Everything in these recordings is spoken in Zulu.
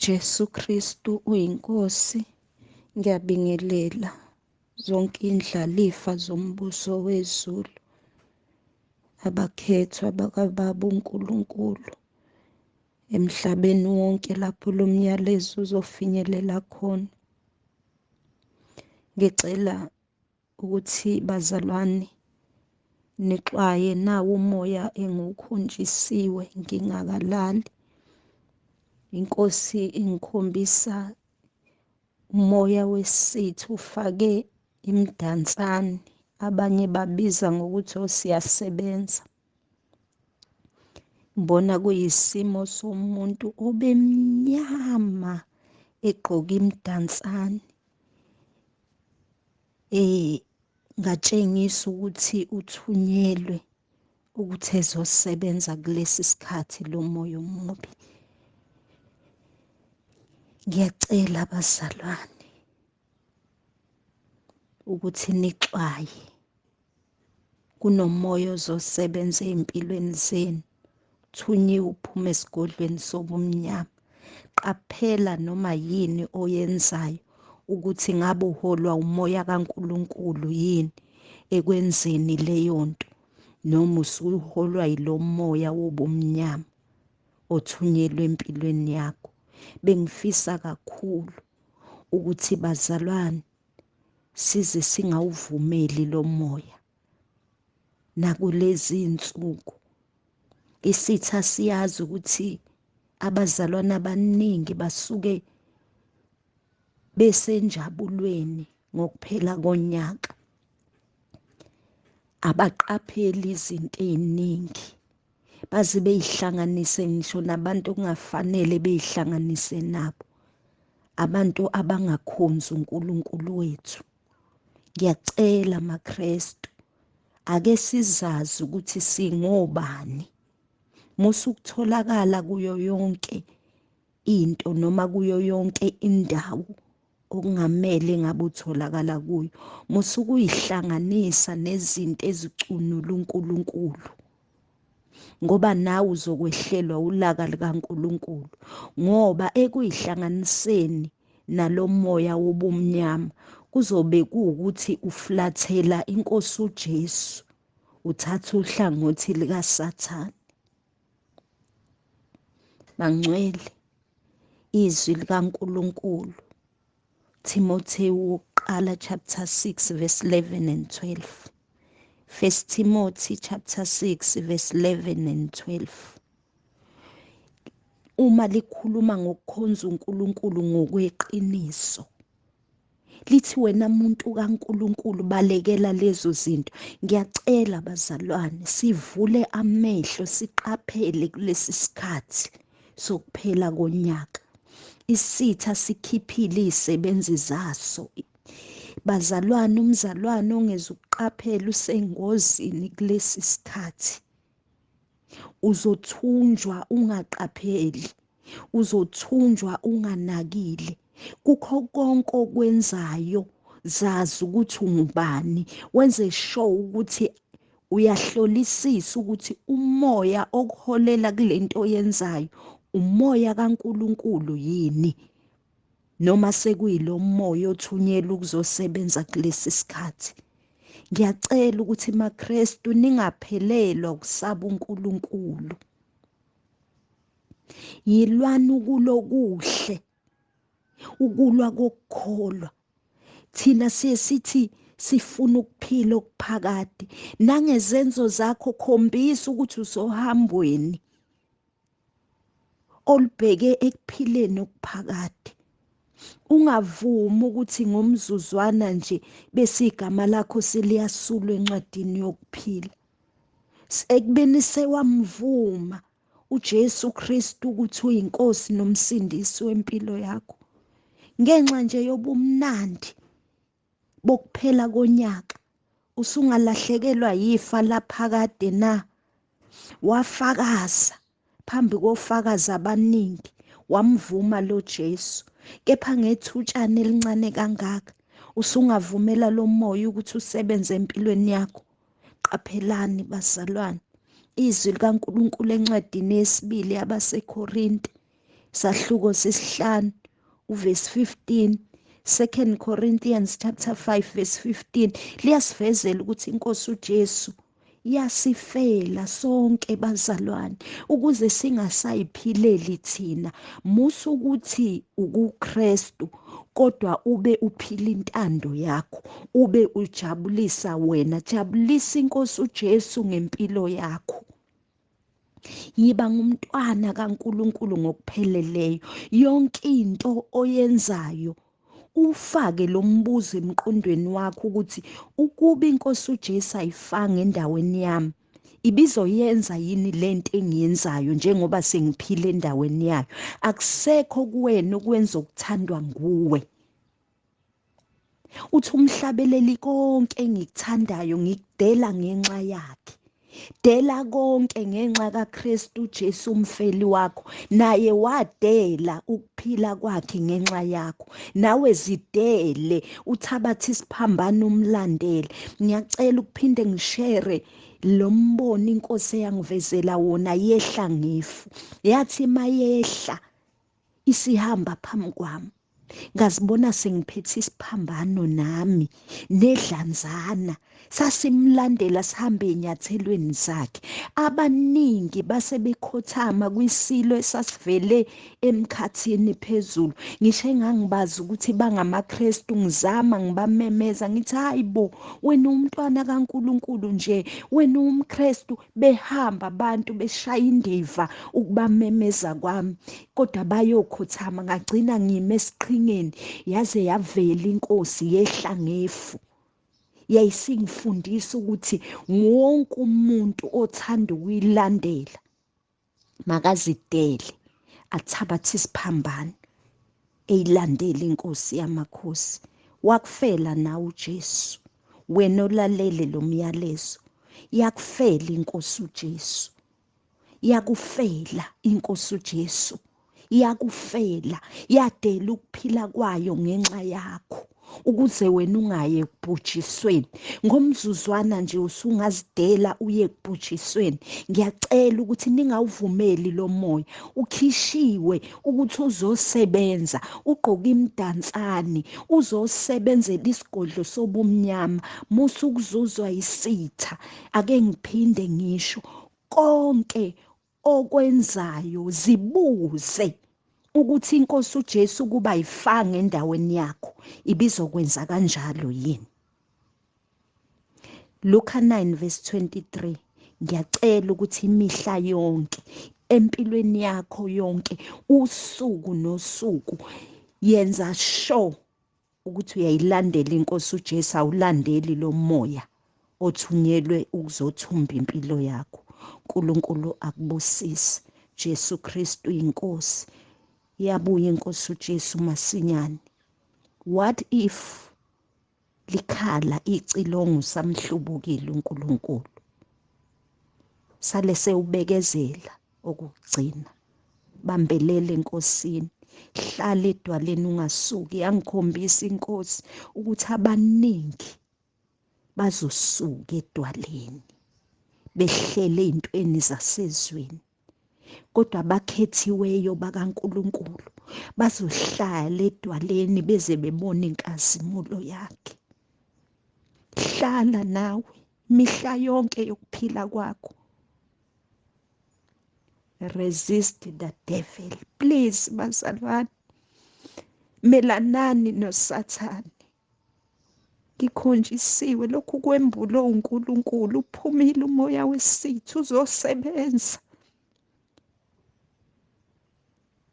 UJesu Kristu uyiNkosi. Ngiyabingelela zonke indlalifa zombuso wezulu, abakhethwa bakaBaba uNkulunkulu emhlabeni wonke lapho lo myalezo uzofinyelela khona. Ngicela ukuthi bazalwane nixwaye nawo umoya engiwukhonjisiwe ngingakalali. Inkosi ingikhombisa umoya wesitha ufake imdansane, abanye babiza ngokuthi osiyasebenza. Ngibona kuyisimo somuntu obemnyama egqoke imdansane, ngatshengisa ukuthi uthunyelwe ukuthi ezosebenza kulesi sikhathi lo moya omubi. Ngiyacela bazalwane ukuthi nixwaye, kunomoya ozosebenza ey'mpilweni zenu, uthunyiwe uphuma esigodlweni sobumnyama. Qaphela noma yini oyenzayo ukuthi ngabe uholwa umoya kaNkulunkulu yini ekwenzeni leyo nto, noma usuholwa yilo moya wobumnyama othunyelwe empilweni yakho. Bengifisa kakhulu ukuthi bazalwane size singawuvumeli lo moya nakulezi insuku. Isitha siyazi ukuthi abazalwane abaningi basuke besenjabulweni ngokuphela konyaka, abaqapheli izinto eziningi, baze beyihlanganise ngisho nabantu okungafanele beyihlanganise nabo, abantu abangakhonzi uNkulunkulu wethu. Ngiyacela maKrestu, ake sizazi ukuthi singobani. Musa ukutholakala kuyo yonke into noma kuyo yonke indawo okungamele ngabe utholakala kuyo. Musa ukuyihlanganisa nezinto ezicunula uNkulunkulu, ngoba nawe uzokwehlelwa ulaka likaNkulunkulu. Ngoba ekuyihlanganiseni nalomoya wobumnyama kuzobe kuwukuthi uflathela inkosi uJesu, uthatha uhlangothi likaSathane. Bangcwele, izwi likaNkulunkulu, Timothewu wokuqala chapter 6 verse 11 and 12. First Timothy chapter 6 verse 11 and 12. Uma likhuluma ngokukhonza uNkulunkulu ngokweqiniso, lithi wena muntu kaNkulunkulu balekela lezo zinto. Ngiyacela bazalwane sivule amehlo, siqaphele kulesi sikhathi sokuphela konyaka. Isitha sikhiphile izisebenzi zaso. Bazalwane, umzalwane ongezukuqaphela usengozini kulesi sikhathi. Uzothunjwa ungaqapheli, uzothunjwa unganakile. Kukho konke okwenzayo, zazi ukuthi ungubani, wenze sure ukuthi uyahlolisisa ukuthi umoya okuholela kulento oyenzayo umoya kaNkulunkulu yini, noma sekuyilo moya othunyelwe ukuzosebenza kulesi sikhathi. Ngiyacela ukuthi maKrestu ningaphelelwa ukusaba uNkulunkulu. Yilwani ukulokuhle, ukulwa kokukholwa. Thina siye sithi sifuna ukuphila okuphakade, nangezenzo zakho khombisa ukuthi usohambweni olubheke ekuphileni okuphakade. Ungavumi ukuthi ngomzuzwana nje bese igama lakho seliyasulwa encwadini yokuphila. Ekubeni sewamvuma uJesu Kristu ukuthi uyinkosi nomsindisi wempilo yakho, ngenxa nje yobumnandi bokuphela konyaka usungalahlekelwa yifa laphakade na? Wafakaza phambi kofakazi abaningi, wamvuma lo Jesu, kepha ngethutshana elincane kangaka usungavumela lo moya ukuthi usebenze empilweni yakho. Qaphelani bazalwane, izwi likaNkulunkulu encwadini yesibili yabaseKorinte Sahluko sesihlanu uverse 15, 2 Corinthians chapter 5 verse 15 liyasivezela ukuthi inkosi uJesu yasifela sonke bazalwane ukuze singasayiphileli thina. Musa ukuthi ukuKristu kodwa ube uphila intando yakho, ube ujabulisa wena. Jabulisa inkosi uJesu ngempilo yakho. Yiba ngumntwana kaNkuluNkulu ngokupheleleyo. Yonke into oyenzayo ufake lo mbuzo emqondweni wakho ukuthi ukuba inkosi uJesu ayifanga endaweni yami, ibizoyenza yini lento engiyenzayo njengoba sengiphila endaweni yayo? Akusekho kuwena ukwenza okuthandwa nguwe. Uthi umhlabeleli, konke engikuthandayo ngikudela ngenxa yakhe. Dela konke ngenxa kaKristu Jesu umfeli wakho. Naye wadela ukuphila kwakhe ngenxa yakho. Nawe zidele, uthabathe isiphambano umlandele. Ngiyacela ukuphinde ngishere lo mbono inkosi eyangivezela wona yehla ngefu. Yathi mayehla isihamba phambi kwami, ngazibona sengiphethe isiphambano nami nedlanzana. Sasimlandela sihambe enyathelweni zakhe. Abaningi base bekhothama kwisilo esasivele emkhathini phezulu. Ngisho engangibazi ukuthi bangamaKristu, ngizama ngibamemeza ngithi hayi bo, wena umntwana kaNkuluNkulu nje, wena umKristu. Behamba abantu beshaya indiva ukubamemeza kwami, kodwa bayokhothama. Ngagcina ngime esiqhingeni, yaze yavela inkosi yehla ngefu. Yayisingifundisa ukuthi wonke umuntu othanda ukuyilandela makazidele, athabathe isiphambano eyilandele inkosi yamakhosi. Wakufela nawe uJesu, wena olalele lo myalezo. Yakufela inkosi uJesu, yakufela inkosi uJesu, yakufela, yadela ukuphila kwayo ngenxa yakho ukuze wena ungaye ekubhujisweni. Ngomzuzwana nje usungazidela uye ekubhujisweni. Ngiyacela ukuthi ningawuvumeli lo moya ukhishiwe ukuthi uzosebenza, ugqoke imdansane, uzosebenzela isigodlo sobumnyama. Musa ukuzuzwa isitha. Ake ngiphinde ngisho, konke okwenzayo zibuze ukuthi inkosi uJesu kuba ifanga endaweni yakho ibizokwenza kanjalo yini. Luka 9 verse 23. Ngiyacela ukuthi imihla yonke empilweni yakho yonke, usuku nosuku, yenza sure ukuthi uyayilandela inkosi uJesu, awulandeli lo moya othunyelwe ukuzothumba impilo yakho. uNkulunkulu akubusise. Jesu Kristu inkosi. Iyabuya inkosi uJesu masinyane. What if likhala icilongo samhlubukile uNkulunkulu? Sale sewubekezela okugcina. Bambelela enkosini, hlala edwaleni ungasuki. Yangikhombisa inkosi ukuthi abaningi bazosuka edwaleni behlele ezintweni zasezweni, kodwa abakhethiweyo bakaNkulunkulu bazohlala edwaleni beze bebone inkazimulo yakhe. Hlala nawe mihla yonke yokuphila kwakho. Resist the devil, please bazalwane. Melanani noSathane. Ngikhonjisiwe lokhu kwembulo uNkulunkulu, uphumile umoya wesitha uzosebenza.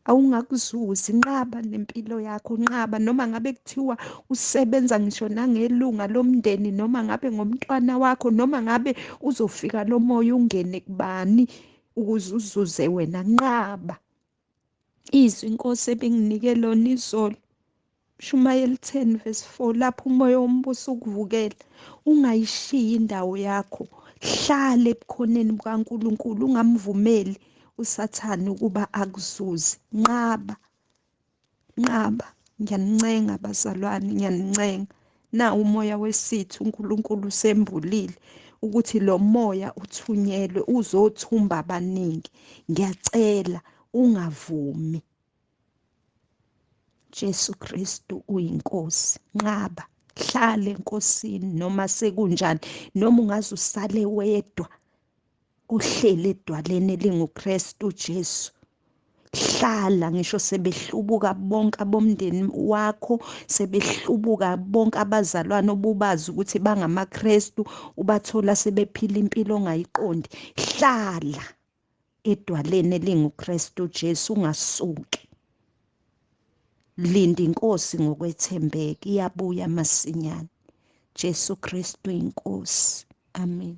Awungakuzuzi, nqaba nempilo yakho, nqaba noma ngabe kuthiwa usebenza ngisho nangelunga lomndeni, noma ngabe ngomntwana wakho, noma ngabe uzofika lo moya ungene kubani ukuze uzuze wena, nqaba. Izwi inkosi ebinginike lona izolo, Shumayeli 10 verse 4, lapho umoya wombuso ukuvukela, ungayishiyi indawo yakho, hlala ebukhoneni bukaNkulunkulu, ungamvumeli uSathane ukuba akuzuze. Nqaba, nqaba. Ngiyanincenga bazalwane, ngiyanincenga. Na umoya wesitha uNkulunkulu usembulile ukuthi lo moya uthunyelwe uzothumba abaningi. Ngiyacela ungavumi. Jesu Kristu uyiNkosi. Nqaba, hlala eNkosini noma sekunjani, noma ungaze usale wedwa, uhleli edwaleni elinguKristu Jesu. Hlala ngisho sebehlubuka bonke abomndeni wakho, sebehlubuka bonke abazalwane obubazi ukuthi bangamaKristu, ubathola sebephila impilo ongayiqondi. Hlala edwaleni elinguKristu Jesu, ungasuki. Linda iNkosi ngokwethembeka, iyabuya masinyane. Jesu Kristu iNkosi. Amen.